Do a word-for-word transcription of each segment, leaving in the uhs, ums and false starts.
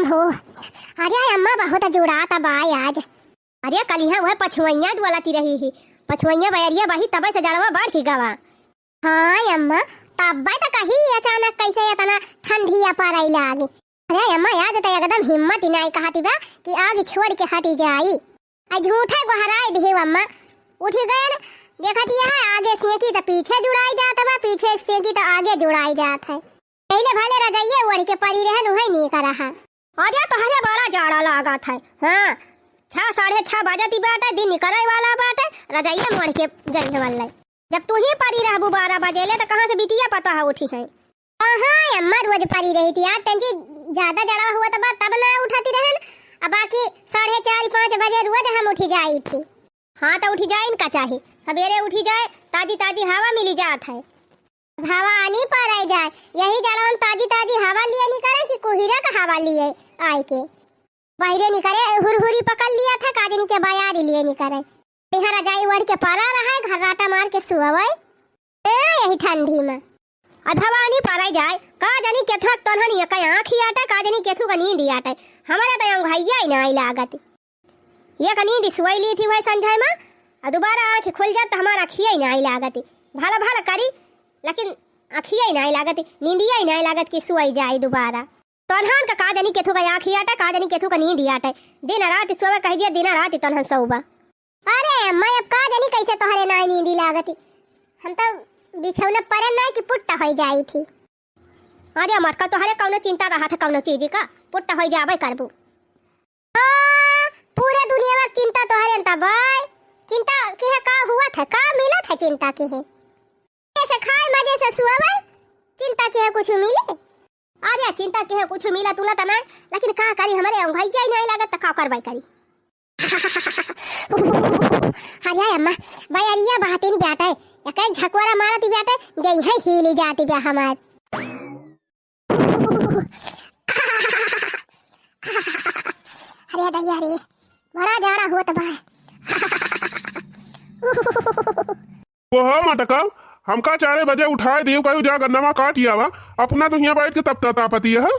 हो, अरे अम्मा, बहुत जुड़ात बा आज। अरे कलिहा वह पछुआइया डोलती रही ही, पछुआइया बयरिया बही तबे से जड़वा बढ़ ही गवा। हाँ अम्मा, तब्बे त कही अचानक कैसे इतना ठंडिया पड़े लागी। अरे अम्मा, आज त एकदम हिम्मत ही नाई कहती बा कि आग छोड़ के हटी जाई। आ झूठा गोहराई दिहे अम्मा। उठी गए न, देखत यह आगे सेंकी त पीछे जुड़ाई जात बा, पीछे सेंकी त आगे जुड़ाई जात है। पहले भले रजाइए ओढ़ के परी रहन, उहै नीक रहा। अरे तोहरे बड़ा जाड़ा लागत है। हाँ, छह, साढ़े छह बजती बाटे, दिन निकरे वाला बाटे, रजाइए में ओढ़ के जइहे वाला। जब तू ही परी रहबू बारह बजे ले, त कहाँ से बिटिया पता है उठी है? हाँ अम्मा, रोज परी रही थी यार, तंजी ज्यादा जड़ा हुआ त बा, तब ना उठाती रहन। अब बाकी साढ़े चार, पाँच बजे रोज हम उठी जाई थी। हाँ, त उठी जाए इनका चाहे, सवेरे उठी जाए, ताजी ताजी हवा मिली जात है। भवानी परै जाए, यही जड़वा में ताजी ताजी हवा लिए निकरे कि कुहिरा का हवा लिए आए के? बहिरे निकरे, हुरहुरी पकड़ लिया था, काजनी के बयारी लिए निकरे। यहाँ रजाई ओढ़ के परा रहा है, घर्राटा मार के सुअवे। ए, यही ठंडी में। अब भवानी परै जाए, का जानी केथुआ तोन्हन ये कई आँखी आटे, का जानी केथू का नींद आटे। हमारे तो यहाँ घैया ही नाई लागत। एक नींद सोई ली थी वह संझा में, और दोबारा आँख खुल जात त हमार अखिया ही नाई लागत। भला भला करी, लेकिन अखिया ही नाई लागत, नींदिया ही नाई लागत कि सोई जाई दोबारा। तोन्हन का का जानी केथू का आँखी आटे, का जानी केथू का नींद आटे। दिन रात सोवे कह दिया, दिन रात तोन्हन सोवा। अरे अम्मा, अब का जानी कैसे तोहरे नाई नींदी लागत। हम तो बिछौना परे नाई कि पुट्टा होई जाई थी। अरे मोटका, तोहरे कौनो चिंता रहत है कौनो चीज का, पुट्टा होई जाबे करबू। हाँ, पूरे दुनिया में चिंता तोहरे न तबाय। चिंता की है, का हुआ था, का मिला था चिंता की है? मजे से खाए, मजे से सुआवे, चिंता की है कुछ मिले? अरे चिंता की है कुछ मिला तुला तना, लेकिन का करी, हमारे अंगई जाई नहीं लागत त का करवाई करी। अरे अम्मा, बयरिया बहतीन ब्याटे, एक झकोरा मारती ब्याटे, देही है हीली जाती ब्या हमार। अरे दैया रे, बड़ा जाड़ा होत बा। वो हो मटका, हमका चारे बजे उठाए दियो, कहू जा गन्नवा काट आवा, अपना तो हियाँ बैठ के तपता तापती है।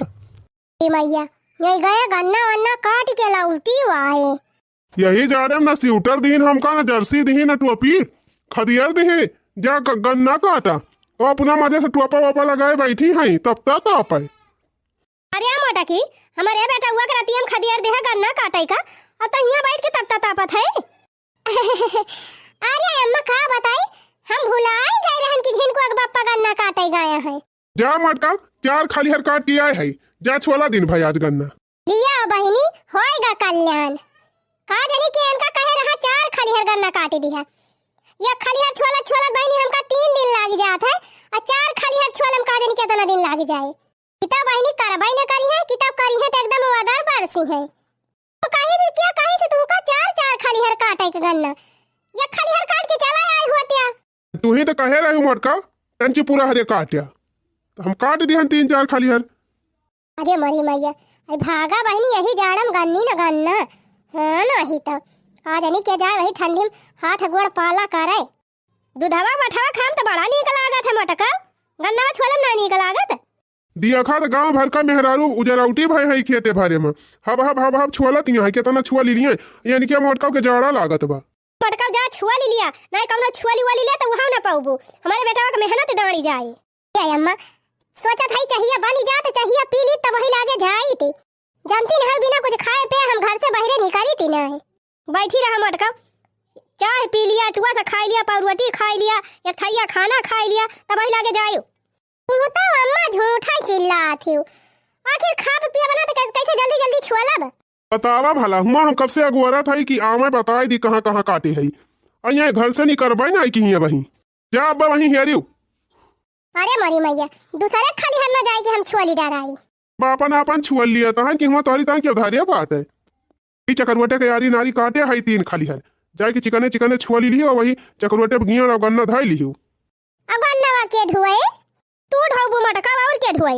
ए मैया, यही गए गन्ना वन्ना काट के लौटी आए। यही जाड़े में न स्वेटर दीन हमका, न जर्सी दीन, न टोपी, खदियर दीन, जा ग-, गन्ना काटा। वो अपना मजे से टोपा वोपा लगाए बैठी हैं, तपता तापे। अरे आ मोटा की, हमारे बेटा हुआ करती हम खदियर देहा गन्ना काटे का, और तो हियाँ बैठ के तपता तापत है। अरे अम्मा का बताई, हम भुलाई गए रहन कि झिनको एक बप्पा गन्ना काटे गया है। जा मटका, चार खलिहर काट के आए है, जा छोला दिन भाई आज गन्ना। लिया बहिनी, होएगा कल्याण। का जानी कि इनका कहे रहा चार खलिहर गन्ना काट दिया। ये खलिहर छोला छोला बहिनी हमका तीन दिन लाग जात है, और चार खलिहर छोला में का जानी कितना दिन लाग जाए। किता बहिनी करबै न करी है, किता करी है तो एकदम वदर बरसी है। तो कहीं से क्या, कहीं से तुमका चार चार खलिहर काटे के गन्ना, ये खलिहर काट के चला आए हुआ त्या। तू ही तो कहे रही मोटका, टंची पूरा हरे काट्या, तो हम काट दिहन तीन चार खलिहर। अरे मरी मैया, अरे भागा बहिनी, यही जाड़म गन्नी न गन्ना। हाँ, नहीं तो का जानी के जाए वही ठंडी में हाथ गोड़ पाला करे। दूधवा मठवा खाम तो बड़ा नीक लागत है मोटका, गन्नवा छोलम ना नीक लागत। दिया खा तो गांव भर का मेहरारू उजरौटी भय है खेते भरे में, हब हब हब हब छुअलत यहाँ है, केतना छुआ ली लिए, यानी कि मोटका के जाड़ा लागत बा। मोटका जा छुआ ली लिया, नहीं कौनो छुआ ली वाली ले तो वहाँ ना पाऊबू, हमारे बेटवा के मेहनत दाड़ी जाए। ए अम्मा, सोचत हई चहिया बनी जात, चहिया पी ली तब वही लागे जाइत। जानती न हो बिना कुछ खाए पे हम घर से बहरे निकली थी नहीं। बैठी रहा मोटका, चाय पी लिया, टुआ से खाई लिया, पाव रोटी खाई लिया, एक थरिया खाना खाई लिया, तब वही लागे जायो। तू तो अम्मा झूठा चिल्लात हो। आखिर खा पिया बना तो कै-, कैसे जल्दी जल्दी छुअलब? बतावा भला, हुआ हम कब से अगुअरत हई कि आवे बताई दी कहाँ कहाँ काटे हई। आ यहाँ घर से निकरबै ना कि हियाँ बही। जा अब्बा वहीं हेरियो। अरे मोरी मैया, दूसरे खलिहर न जाए कि हम छुअली डराई। बा अपन अपन छुअल लिया तहन कि हुआ तोहरी तहन के उधारिया बाटे। ई चकरुअटे के यारी नारी काटे हई तीन खलिहर। जाए कि चिकने चिकने छुअली लियो, वही चकरुअटे पे गियड़ और गन्ना धाई लियो। अब गन्नवा के ढुए? तू ढोबू मटका और के ढुए?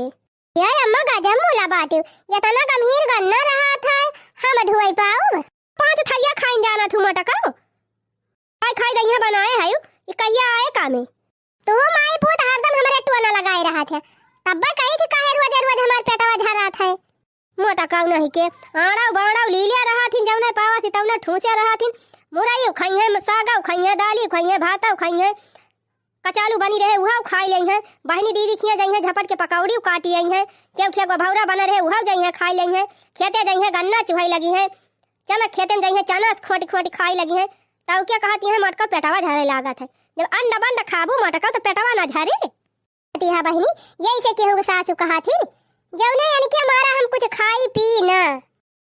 ये अम्मा गजब मुला बाटे, इतना गंभीर गन्ना रहा था, हम ढुए पाऊब? पाँच थरिया खाइन जाना थू मटका। खाई खाई दहिया बनाए है, ई कहिया आए कामे? तू माई पूत हरदम हमरे टोना लगाए रहा थे, तब्बे कही थी काहे रोज रोज हमार पेटवा झरा था। मोटकउ नहीं के, आड़उ बाड़उ लील्या रहत हिन, जउने पावत ही तउने ठूसे रहत हिन। मुरइउ खइहें, सागउ खइहें, दालिउ खइहें, भातउ खइहें, कचालू बनी रहे उहउ खाइ लइहें। बहिनी दीदी खियाँ जइहें, झपट के पकौड़िउ काटि अइहें। केउ खियाँ गोभौरा बना रहे उहउ जइहें खाइ लइहें। खेते जइहें, गन्ना चुहइ लगिहें। चना खेते में जइहें, चना खोंटि खोंटि खाइ लगिहें। तउ के कहत हियाँ मोटकउ पेटवा झरे लागत है। जब अंड बंड खाबू मोटकउ तउ पेटवा न झरे। कहत हियाँ बहिनी, यही से केहू के सासु कहत हिन, जउने अनके मारा हम कुछ खाई पी न।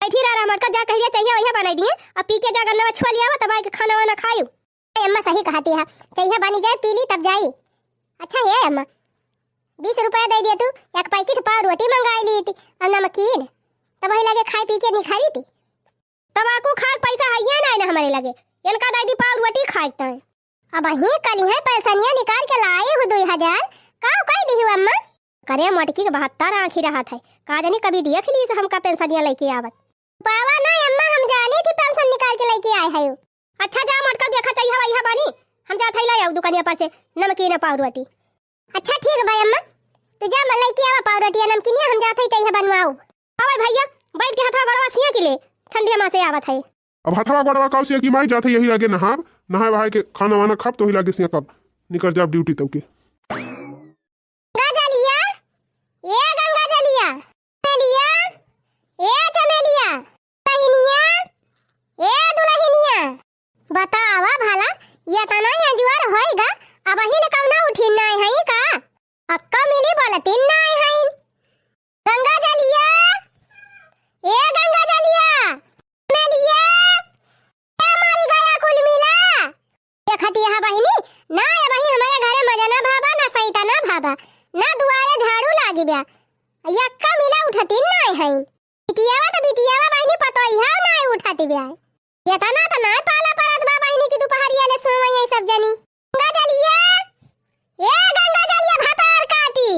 बैठी रह, रह मोटकउ, जा कहि दिया चइहा वइहा बनाइ दिहे, अब पी के जा गन्नवा छुआ लियावा, तब आइके खाना वाना खाइउ। ए अम्मा सही कहत हियाँ, चइहा बनी जाए, पी ली तब जाई। अच्छा हे अम्मा, बीस रुपया दइ दिया तू, एक पैकेट पाव रोटी मंगाइ लीती, अउ नमकीन, तब वही लगे खाइ पी के निखरी थी। तमाकू खाइक पैसा हइये नाहीं न हमरे लगे। एनका दइ दी पाव रोटी खाइक ताईं। अबहीं कलिहैं पेंसनिया निकाल के लाइ हू दुइ हजार। का कइ दिहू अम्मा? करे मोटकी के बहत्तर आँखी रहत है। का जनी कभी देख लीस हमका पेंसनिया लइके आवत। पावा नाहीं अम्मा, हम जानी थी पेंसन निकाल के लइके आए हयू। अच्छा जा मोटका देखा चइहा वइहा बानी। हम जात हई लाइ आउ दुकनिया पर से नमकीन पाव रोटी। अच्छा ठीक बा अम्मा, तू जा म-, लइके आवा पाव रोटिया नमकीनिया, हम जात हई चइहा बनवाउ। आवे भइया, बैठ के हथवा गोड़वा सेंकि ले, ठंडिया मा से आवत है। अब हथवा गोड़वा काउ सेंकी माई, जात है यही लागे नहाब, नहाए वहाए के खाना वाना खाब, तोही लागे सेंकब, निकर जाब ड्यूटी तउ के। गंगा जलिया, ए गंगा जलिया, चमेलिया, ए चमेलिया, दुलहिनिया, ए दुलहिनिया। बतावा भला, एतना अँजुअर होइगा, अबहीं ले कउनो उठिन नाहीं हई का? अक्का मिली बोलतिन नाहीं हईन। गंगा जलिया, ए गंगा जलिया, चमेलिया, ए मरि गया कुल मिला। देखत हियाँ बहिनी, ना अबहीं हमरे घरे मजना भावा, ना सइतना भावा, ना दुआरे झाड़ू लागि ब्या। अक्का मिला उठतिन नाहीं हईन। बिटियावा त बिटियावा बहिनी, पतोहिया नाहीं उठत ब्या। एतना त नाहीं पाला परत बा बहिनी कि दुपहरिया ले सोवइ सब जनी। गंगा जलिया, ए गंगा जलिया भतार काटी।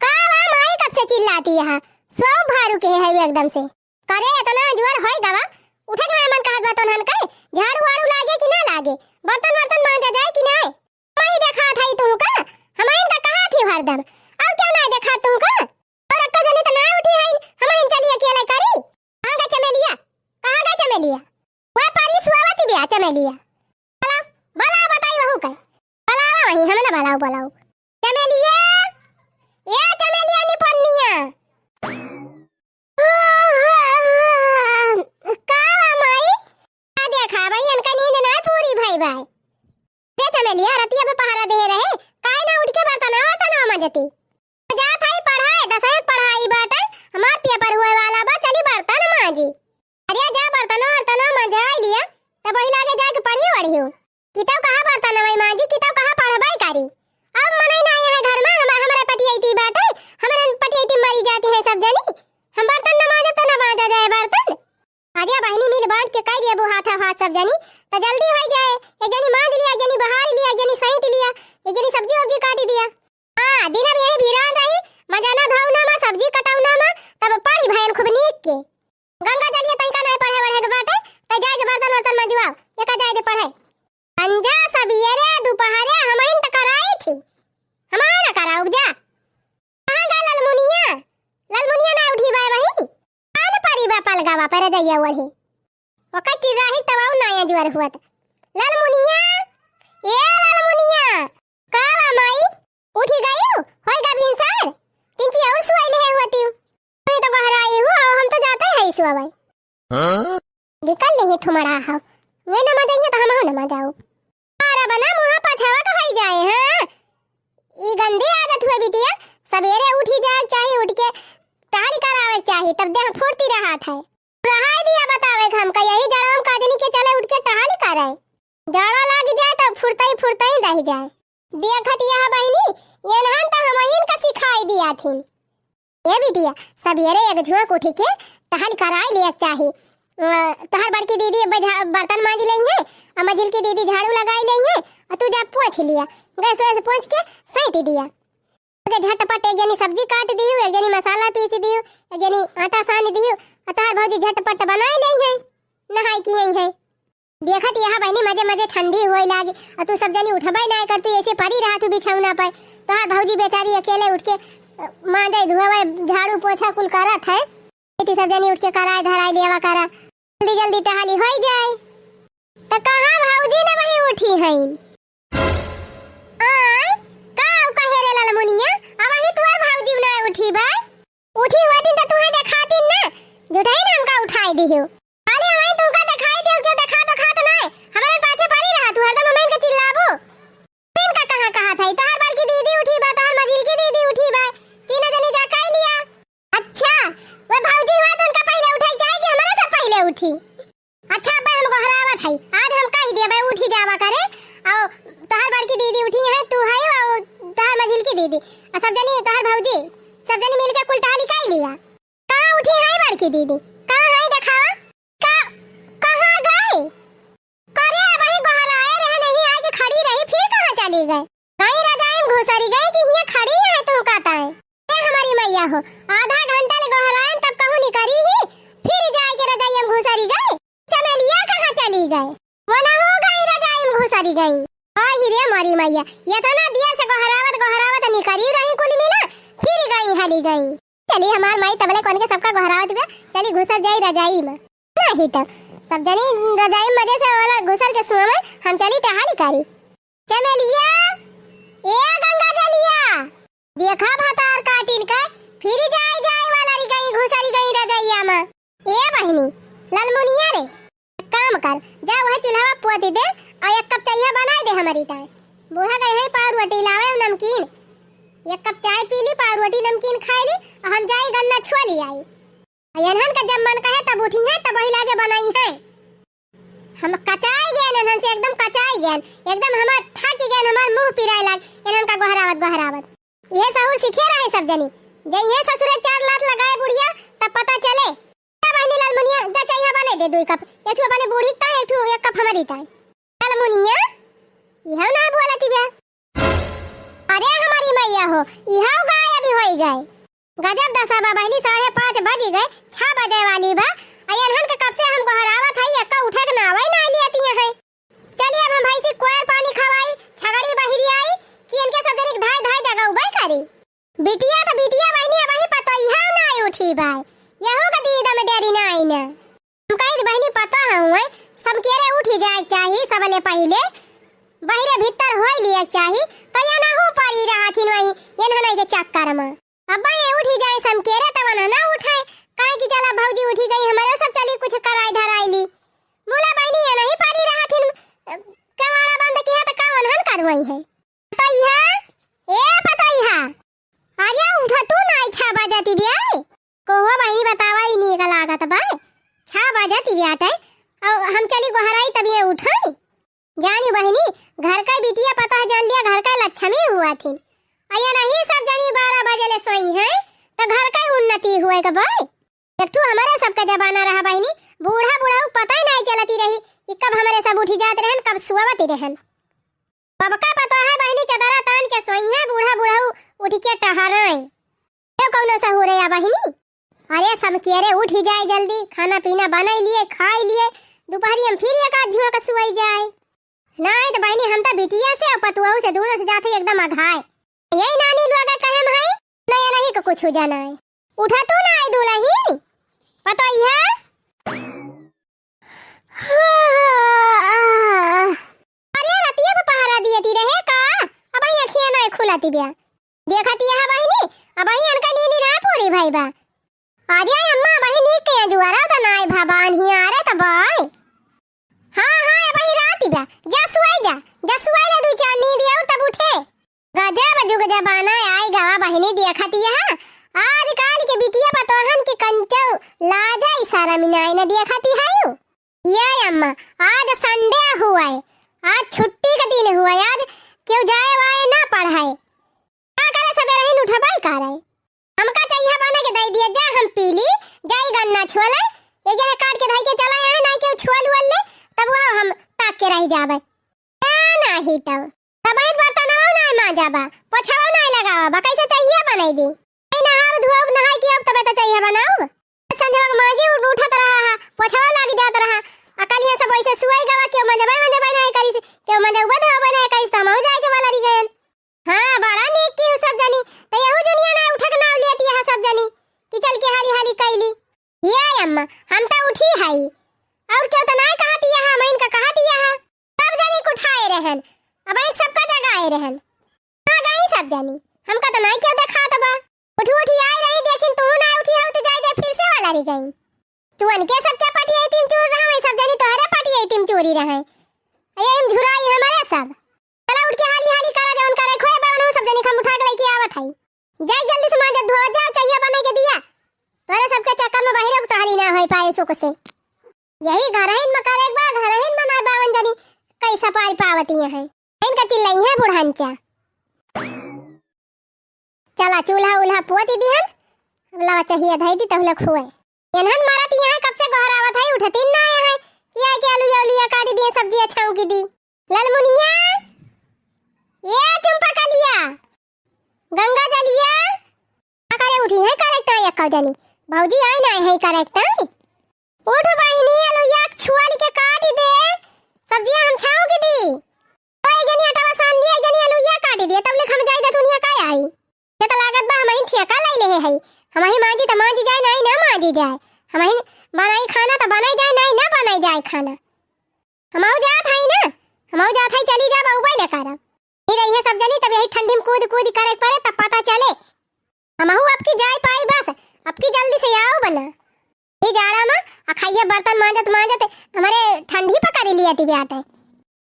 का बा माई, कब से चिल्लाती है? सोउ भा रुके है एकदम से। करे एतना अँजुअर होइ गवा, उठे के नाहीं मन कहत बा तोहन के? झाड़ू वाड़ू लागे कि ना लागे? बर्तन वर्तन माँजा जाए कि नाहीं? हमहीं देखात हई तुहका, हमहिन त कहत ही हरदम। अउर केउ नाहीं देखात तुहका? अउर अक्का जनी त नाहीं उठी हईन, हमहिन चली अकेले करी। कहाँ गए चमेलिया? कहाँ गए चमेलिया? वह परी सुआवती बिया चमेलिया। बलाउ, बलाउ बताई वहू के। बलावा वही, हमें ना बलाउ, बलाउ। चमेलिया, ए चमेलिया निपन्निया। का बा माई? का देखा भाई, इनका नींद ना पूरी भई बाय। दे चमेलिया, रतिया पे पहरा देहे रहे, काहे ना उठ के बर्तनवा वर्तनवा माँजती? जात हई पढ़ाए, दसवीं के पढ़ाई बाटे, हमार पेपर होए वाला बा, चली बर्तन माँजी। अरे जा बर्तनवा वर्तनवा माँजाइ लिया, तब वही लागे जाके पढ़ी वढ़ी हो। कितउ कहाँ बर्तनवा माँजी, कितउ कहाँ पढ़बइ करी। अब मनई नाहीं है घर मा, हम, हमरे पटियइती बाटे, हमरे पटियइती मरी जाती है सब जनी। हम बर्तन न माँजब त न माँजा जाए बर्तन। अरे बहिनी, मिल बाँट के कइ लेबू हाथा हाथ सब जनी, त जल्दी होइ जाए। एक जनी माँज लिया, एक जनी बहार लिया, एक जनी सैंत लिया, एक जनी सब्जी वब्जी काटि दिया। हाँ, दिन अब यही भिरान रही, मजाना धौना मा, सब्जी कटौना मा, तब पढ़ी भयन खूब नीक के। गंगा जलिया तनिका नाहीं पढ़े वढ़े के बाटे, त जाए के बर्तन वर्तन मँजवाओ, एका जाए दे पढ़े। संझा, सबेरे, दुपहरे हमहिन त कराई थी, हमार न कराउब जा। कहाँ गा ललमुनिया? ललमुनिया ना उठी बाय वही। आन परी बा पलगावा पर जइया ओढ़े। ओकर टिर्राही तब अउर ना अँजुअर हुअत। ललमुनिया, ए ललमुनिया, का बा माई? उठी गइउ? होइगा भिनसार? तिनकी अउर सुअइले है होतिउ। तुहीं त गोहराई हू, हम त जाते हई सुअबइ। हाँ? निकल लिही थुमड़ा हउ। ये न मजाइहे त हमहू न मजाउब। अरे बना मुँहा पछावा का होइ जाए, हाँ? ई गंदी आदत हुए बिटिया, सबेरे उठी जाए के चाही, उठ के टहल करावे के चाही, तब देह फुर्ती रहत है। रहाई दिया बतावे के हमका, यही जड़वा मा का जनी के चले उठ के टहल करे। जाड़ा लागि जाए तब फुर्तई फुर्तई दहि जाए। देखत यह बहिनी, एनहन त हमहिन का सिखाई दिया थिन। ए बिटिया, सबेरे एक झोंक उठि के टहल कराइ लेक चाही। अ, तोहार बड़की दीदी बझा-, बर्तन माँजि लइहें, अ मझिलकी दीदी झाड़ू लगाइ लइहें, अ तू जा पोंछ लिया, गैस वैस पोंछ के सैंत दिया। के झटपट एक जनी सब्जी काटि दिहू, एक जनी मसाला पीसि दिहू, एक जनी आटा सानि दिहू, अ तोहार भौजी झटपट बनाइ लइहें, नहाइ के अइहें। देखत यह बहिनी मजे मजे ठंडी होइ लागी, अ तू सब जनी उठबइ नाहीं करतू, ऐसे परी रहत हू बिछौना पर। तोहार भौजी बेचारी अकेले उठ के, अ, माँजइ धोवइ, झाड़ू पोछा कुल करत है। इति सब जनी उठ के कराए धराए लेवा करा, जल्दी जल्दी टहली होई जाए। त कहाँ भौजी न वही उठी हईन? आय, का उ कहे रे ललमुनिया, अबहीं तुहर भौजी न उठी बा? उठी हुआ दिन त तुहैं देखातिन न, झूठहिन हमका उठाई दिहिउ। खाली अबहीं तुमका देखाई दिहिउ, केउ देखा तो खात नाय, हमरे पाछे परी रहा तू, हरदम हमैं के चिल्लाबू। फिर का कहाँ कहा था, तोहार बड़की दीदी उठी बा, तोहार मझिलकी दीदी उठी बा, तीनों जनी जा कई लिया। अच्छा, वे भौजी हुआ तो उनका पहिले उठाई चाहे कि हमरे से पहिले उठी? अच्छा, अब्बे हम गोहरावत हई, आज हम कहि दिया बे उठी जावा करे, अउ तोहार बड़की दीदी उठी है, तू है, अउ तोहार मझिलकी दीदी, अउ सब जनी तोहार भौजी, सब जनी मिलके कुल टहली कई लिया। कहाँ उठी है बड़की दीदी? कहाँ है देखावा? का, कहाँ गई? करे अबहीं गोहराए रहे नहीं आए के खड़ी रही, फिर कहाँ चली गए? गई रजाई में घुसरी गई कि हियाँ खड़ी है तू कहता है? ए हमारी मैया हो, आधा घंटा ले गोहराएन तब कहूँ निकरी ही, फिर जाए के रजाई में घुसरी गई। चमेलिया कहाँ चली गए? वो ना हो गई रजाई में घुसरी गई। आई रे मोरी मैया, ये तो ना दिया से गोहरावत गोहरावत निकरी रही कुल मिला, फिर गई हली गई। चली हमार माई तबले कौन के सबका गोहरावत बा, चली घुसर जाई रजाई में। नहीं तो सब जनी रजाई में मजे से वाला घुसर के सुआ में हम चली टहली करी। चमेलिया, ए गंगा जलिया, देखा भतार काटिन के फिर जाई जाई वाला री गई घुसरी गई रजइया में। ए बहिनी, ललमुनिया रे, एक काम कर, जा वह चूल्हा पोती दे अउ एक कप चइहा बनाई दे हमरी ताई। बूढ़ा गए हैं पाव रोटी लावे नमकीन, एक कप चाय पी ली, पाव रोटी नमकीन खाई ली, अउ हम जाई गन्ना छुआ ली आई। आ एनहन का जब मन कहे तब उठी हैं, तब वही लागे बनाई हैं। हम कचाई गए एनहन से, एकदम कचाई गए, एकदम हमार थक गए, हमार मुंह पिराए लाग एनहन का गोहरावत गोहरावत। इहे सहूर सीखे रहे सब जनी, जे इहे ससुरे चार लात लगाए बुढ़िया, तब पता चले। जा बहिनी ललमुनिया, जा चइहा बने दे दुई कप, एक ठो अपने बूढ़ी ताई, एक ठो एक कप हमारी ताई। ललमुनिया, इहे ना बोलती बे। अरे हमारी मैया हो, इहाउ गाय अभी होई गए। गजब दसा बा बहिनी, साढ़े पाँच बजी गए, छह बजे वाली बा। आ एनहन के कब से हम गोहरावत हई, एक्का उठे के नावै ना लियती हैं। चली अब हम भैंसी कोयर पानी खवाई, छगड़ी बहिरी आई, कि इनके सब जनी धाय धाय जगउबै करी। बिटिया तो बिटिया बहिनी, अबहीं पतोहिया ना उठी बा, यहू का दीदा में डेरी ना आई ना। हम कही बहिनी पता है हुए, समकेरे उठी जाए के चाही, सबले पहिले बहिरे भीतर होई लिए के चाही, तो ये ना हो पारी रहथिन वही, ये ना के चक्कर में। अब्बा ये उठी जाए समकेरे तब ना, ना उठाए, काहे कि चला भौजी उठी गई, हमारे सब चली कुछ कराई धराई ली। मुला बहिनी ये नहीं पारी रहथिन, केवाड़ा बंद किया तो का वनहन करवाई है। पतोहिया, ए पतोहिया, अरे उठ तू ना, छह बजती बे। कोहो बहिनी बतावा ही नीक लागत बा। छह बजती बे आटे, अउ हम चली गोहराई तब ये उठाई। जानी बहिनी, घर का बिटिया पता है जान लिया, घर का लक्ष्मी हुआ थी। अया नहीं सब जनी बारह बजे ले सोई हैं, तो घर का उन्नति हुए के बा। एक ठो हमरे सबके जमाना रहा बहिनी, बूढ़ा बूढ़ा पता ही नहीं चलती रही कि कब हमरे सब उठी जात रहन, कब सुअवती रहन। बबका पतोह है बहिनी, चदरा तान के सोई है, बूढ़ा बूढ़ऊ उठ के टहराए। ये कौनो सहूर है या बहिनी? अरे समकेरे उठी जाए जल्दी, खाना पीना बनाई लिए, खाई लिए, दोपहरी हम फिर एक आध झुआ के सुई जाए। नहीं तो बहिनी, हम तो बिटिया से और पतुआऊ से दोनों से जाते एकदम अघाए। यही नानी लोग कहे हम हई, नया नहीं को कुछ हो जाना है। उठा तू ना आई दुलहिन, पतोहिया। अरे रतिया पे पहरा दियती रहे का? अबहीं अखिया ना खुलती बे। देखती है बहिनी, अबहीं इनका नींद ना पूरी भई बा। अरे अम्मा, अबहीं नींद के जुआरा तो नाई भवान ही आ रे तो बाय। हाँ, हाँ, अबहीं राती बा। जा सुआई जा, जा सुआई ले दू चार नींद और तब उठे। गजब जुग जमाना आई गवा बहिनी, देखती है। आजकल के बिटिया पतोहन के कंचौ लाजा इशारा मिनाई न देखती है। ये अम्मा, आज Sunday हुआ है, आज छुट्टी का दिन हुआ है, आज केहू जाए वाए ना पढ़ाए। का करे, सबेरे ही उठबाई करे। हमका चइहा बना के दे दिया, जा हम पी ली, जाई गन्ना छोले, एक जने काट के धई के चला आए, ना केहू छोल वोल ले, तब वह हम ताक के रह जाबे। ए नाही तब, तब बर्तनवा ना मांजाबा, पोछवा ना लगावा, कैसे चइहा बनाई दी? नहाब धोब, नहाई के अब तबे तो चइहा बनाउब। संझवा के माजी उठ-, उठत रहा है, पोछवा लाग जात रहा। आ कल यहाँ सब वैसे सुआई गवा, केहू मंजबे, मंजबे नहीं करी से, केहू मंजबे धोबे नहीं करी से, हमहू जाए के वाला रह गयन। हाँ, बड़ा नीक की हो सब जनी, तो यहू जुनिया ना उठक नाव लियत यहाँ सब जनी, कि चल के हाली हाली कैली। ये अम्मा, हम त उठी हई। और केहू त नाय कहत यहा, हमहिन का कहत यहा। सब जनी कुठाए रहन, अब एक सबका जगाए रहन। आ गई सब जनी, हमका त नाय केहू देखात बा। उठी उठी आई रही, देखिन तू ना उठी हो त जाई जाई फिर से वाला रह गई। तू अनके सबके पटिया तिम चूर रहा, वही सब जनी तोहरे पटिया तिम चूरी रहे। ये इम झुराई हमारे सब। चला उठ के हाली हाली करा, जवन करे खोए बा, उनहु सब जनी हम उठा के लेके आवत हई। जाई जल्दी से मांजा धोआ जाओ, चहिया बनाई के दिया। तोरे सबके चक्कर में बहिरे टहली ना होई पाए सुख से। यही घरहिन में करे बा, घरहिन में ना बावन जनी कैसा पारी पावती है। इनका चिल्लाई है बुढ़ांचा। चला चूल्हा उल्हा पोती दिहन, अब लावा चहिया धई दी तहुले खुए। एनहन मरत यहाँ कब से गोहरावत है, उठतीन ना आया है कि आके आलू या उलिया काटी दिए, सब्जी अच्छा की दी। ललमुनिया, ए चुम्पा कलिया, गंगा जलिया, का करे उठी है करे ताई एक्का जनी, भौजी आई ना है करे ताई। उठ बहिनी, अलुइया छुआली के काटी दे, सब्जिया हम छाँव की दी। ओ, एक जनी आटावा सान लिया, एक जनी अलुइया काटी दिया, तब ले हम जाई दतुनिया का आई। ये तो लागत बा हमहिन ठेका लाई लेहे हई, हमही मांजी त मांजी जाए, नाई ना मांजी जाए, हमही बनाई खाना त बनाई जाए, नाई ना बनाई जाए खाना। हमहू जात हई ना, हमहू जात हई, चली जा, बहुबाई ना करब। फिर यही सब जनी तब यही ठंडी में कूद कूद करे पड़े तब पता चले। हमहू अब की जाए पाई बस, अब की जल्दी से आओ बना। ई जाड़ा में अखैया बर्तन मांजत मांजत हमारे ठंडी पकड़ लिया थी बेटे।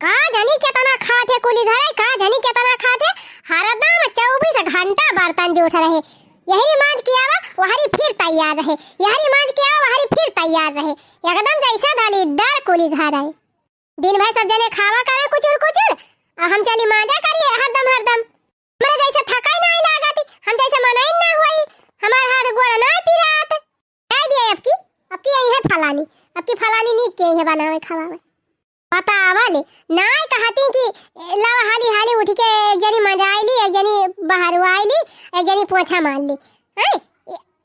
का जानी केतना खात है कुली घरे, का जानी केतना खात है। हरदम चउबीस घंटा बर्तन जूठ रहे। यहरी मांज के आवा, वहरी फिर तैयार रहे, यहरी मांज के आवा, वहरी फिर तैयार रहे। एकदम जैसे धलीदर कुली घर है। दिन भर सब जने खावा करे कुचुर कुचुर, और हम चली मांजा करिए हरदम हरदम। हमरे जैसे थकाई नाई लागत, हम जैसे मनई ना हुई, हमार हाथ गोड़ नाई पिरात। कह दिए अब की, अब की यही है फलानी, अब की फलानी नीक के यही है बनावे खावा में। बतावा ले, नाई कहती कि लावा हाली हाली उठ के एक जनी मजाई ली, एक जनी बहरवाई ली, एक जनी पोछा मार ली, हैं?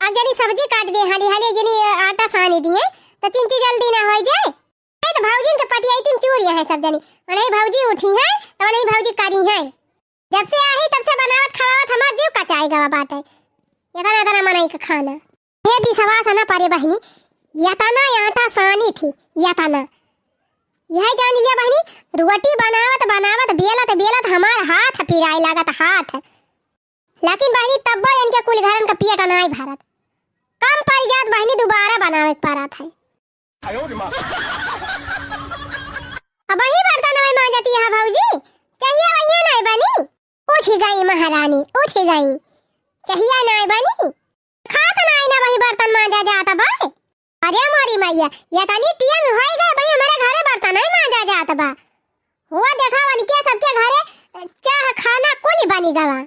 एक जनी सब्जी काट दे हाली हाली, एक जनी आटा सानी दिए, तो चिंची जल्दी ना हो जाए। ए, तो भौजिन के पटियाई तीन चूरिया है सब जनी। वनही भौजी उठी है, तो वनही भौजी करी है। जब से आही, तब से बनावत खवावत हमार जीव कचाई गवा बाटे। इतना, इतना मनई के खाना। हे विश्वास ना पारे बहिनी, इतना आटा सानी थी, इतना। यह जान लिया बहिनी, रोटी बनावत, बनावत, बेलत, बेलत हमार हाथ पिराए लागत, हाथ। लेकिन बहिनी, तब्बो इनके कुल घरन का पेट नाई भरत। कम पड़ जात बहिनी, दोबारा बनावे के पड़त है। अब वही बर्तन वही मांजती है भौजी, चहिया वही नाई बनी। उठ गई महारानी, उठ गई, चहिया नाई बनी। खात नाई ना वही बर्तन मांजा जात बा। अरे मोरी मैया, ये तनी टीएम होई गए भाई, हमारे घरे बर्तन नाई मांजा जात बा। हुआ देखा उनके सबके घरे चाह खाना कुल बनी गवा।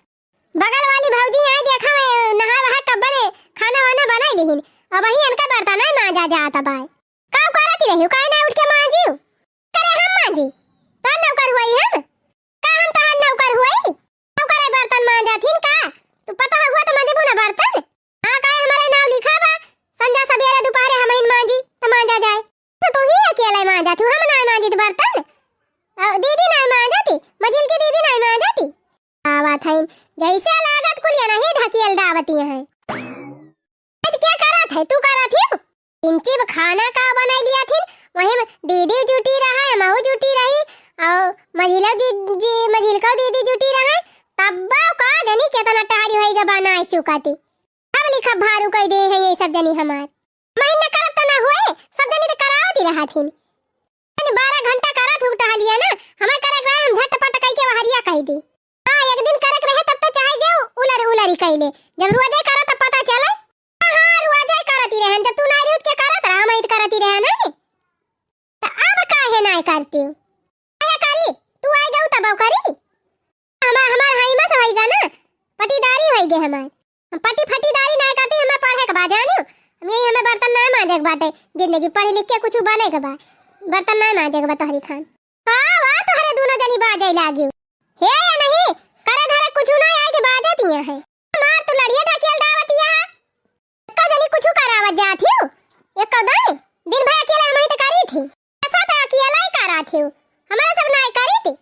बगल वाली भौजी आई देखा, नहा वहा कब बने खाना वाना बनाई लिहिन, अब वही इनका बर्तन नाई मांजा जात बा। का करत रही, काहे ना उठ के मांजियो? करे हम मांजी, तोर नौकर हुई हम? का हम तोहार नौकर हुई? नौकर है बर्तन मांजा थिन का? तू पता हुआ तो मांजबू ना बर्तन। हाँ, काहे हमारे नाव लिखा बा, संझा सबेरे दोपहरे हमहिन मांजी, तो मांजा जाए। तो तू ही अकेले मांजा थी, हम ना मांजी थी बर्तन। अ, दीदी ना मांजा थी, मझिल की दीदी ना मांजा थी। आवत हईन, जैसे लागत कुलिया नहीं ढकेल दावती हैं। अब क्या करत है, तू करत हियो? इंची खाना का बनाई लिया थिन, वहीं में दीदी जुटी रहा है, महू जुटी रही, और मझिलो जी, जी, मझिलको दीदी जुटी रहा, तब्बो का जनी केतना टहरी होई गे बनाए चुका थी। अब लिखा भारू कई दे है ये सब जनी हमार। महीना करत त ना हुए, सब जनी तो करावत ही रहा थिन। यानी बारह घंटा करत हूँ टहलिया ना, हमें करे के रहे, हम झटपट कई के वहरिया कई दी। हाँ, एक दिन करे के रहे तब तो चाहे जो उलर उलर ही कई ले। जब रोजे करत तब पता चले। हाँ, हाँ, रोजे करत ही रहन, जब तू ना रही के करत रहा, हम इत करत ही रहन है। तो अब काहे ना करती हूँ? काहे करी? तू आई गऊ तब करी? हमार, हमार हाई में से होई गा ना, पटीदारी होई गे हमार। हम पटी फटीदारी ना करती, हमें पढ़े के बा जानियो। हम यही हमें बर्तन ना मांजे के बाटे, जिंदगी पढ़ लिख के कुछ बने के बा, बर्तन ना मांजे के बा तोहरी खान। का वा तोहरे दोनों जनी बाजे लागियो? हे या नहीं, करे धरे कुछ ना आए के बाजे दिया है। मार तू लड़िया ढकेल डावतिया है। एक्का जनी कुछ करावत जात हियो? एक्का दाई, दिन भर अकेले हमही त करी थी। ऐसा त अकेले ही करा थियो। हमारा सब नाई करी थी।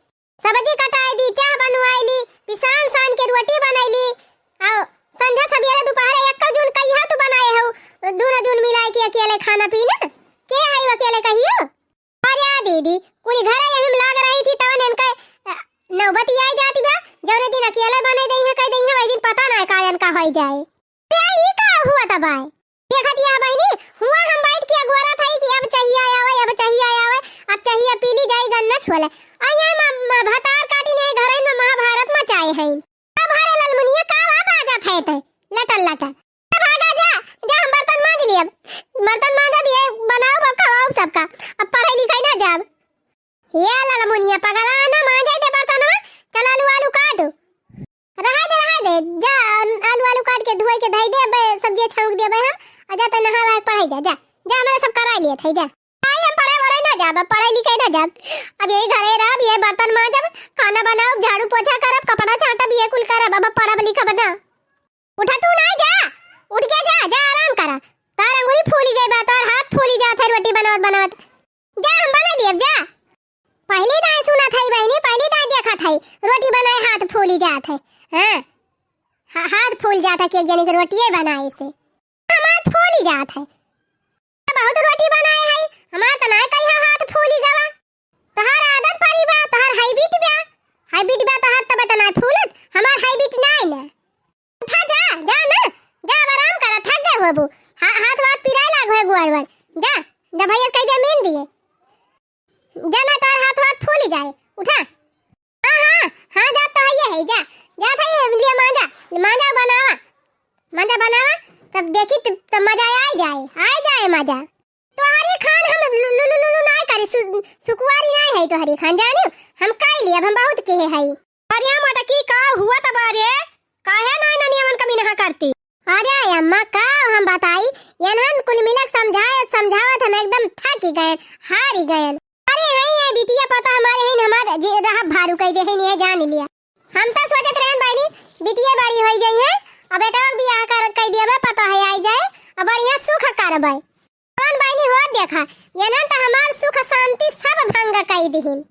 सब्जी कटाई दी, चाह बनवाई ली, पिसान सान के रोटी बनाई ली। आओ, संझा सबेरे दोपहरे एक्का जून कहिया तू बनाए हो, दोनों जून मिलाए के अकेले। ए, ई का हुआ तब आए? देखत यह बहिनी, हुआ हम बैठ के अगोरत हई कि अब चहिया आवे, अब चहिया आवे, अब चहिया पी ली जाई, गन्ना छोले। आ ये म-, म-, भतार काटी ने घरइन में महाभारत मचाए हैं। अब हरे ललमुनिया का बात आ जात है ते, लटल लटल। ए भागा जा, जा हम बर्तन मांज लियब। बर्तन मांजब, ये बनाओ, अब खवाओ सबका। अब पढ़े लिखे ना जाब। ये ललमुनिया पगला ना, मांजे दे बर्तनवा, चल आलू आलू काट। रहा दे, रहा दे, जा आलू आलू काट के धोई के धई दे, अब सब्जी छौंक देबे हम, आ जा पे नहा वहा के पढ़े जा, जा, जा हमारे सब करा लिए थे, जा। आई हम पढ़े वढ़े ना जाब, अब पढ़े लिखे ना जाब, अब यही घरे रहब, ये बर्तन मांजब, खाना बनाओ, झाड़ू पोछा करब, कपड़ा छांटब, ये कुल करब, अब पढ़ब लिखब ना। उठा तू ना जा, उठ के जा, जा आराम करा। तार अंगुरी फूली गई बा, तार हाथ फूली जात है रोटी बनावत बनावत। जा हम बना लियब जा। पहली दाई सुनत है बहिनी, पहली दाई देखत है रोटी बनाए हाथ फूली जात है। हाँ, हा-, हाथ फूल जात है कि एक जने के रोटिए बनाए से हमार फूली जात है। बहुत रोटी बनाए है, हमार तो ना कहिया हाथ फूली गवा। तोहार आदत पड़ी बा, तोहार habit बा, habit बा तोहार, तब तो ना फूलत, हमार habit ना है ना। उठा जा, जा ना, जा अब आराम करा, थक गए होबू, हा-, हाथ वाथ पिराए लाग है गोड़ वड़, जा, जा भैया कह दे मीन दिए, जा ना तोहार हाथ वाथ फूली जाए, उठा। हाँ, हाँ, हाँ, जा तो है ये है, जा, जा था ये लिए मांजा, ये मांजा बनावा, मांजा बनावा, तब देखी त-, तब मजा आ जाए, आ जाए मजा। तोहरी खान हम लु-, लु-, लु-, लु-, लु नाय करी, सु-, सुकुवारी नाय है तोहरी खान, जानियो? हम काई लियब, हम बहुत केहे हई। अरे मोटकी, का हुआ तब रे? काहे नाय ननियमन कमी नहा करती? अरे अम्मा, का हम बताई, एनहन कुल मिलक समझावत, समझावत हम एकदम थक ही गयन, हार ही गयन। अरे हैं ये बिटिया पता हमारे हैं, हमार जे रहा भारू कह दे हैं, ये जान लिया। हम तो सोचत रहन बहिनी, बिटिया बड़ी होई जाई है, अब बेटवा के बियाह कर, कह दिया पता है आई जाए, अब बढ़िया सुख करबे। कौन बहिनी हो देखा, एनहन तो हमार सुख शांति सब भंग कई दिहिन।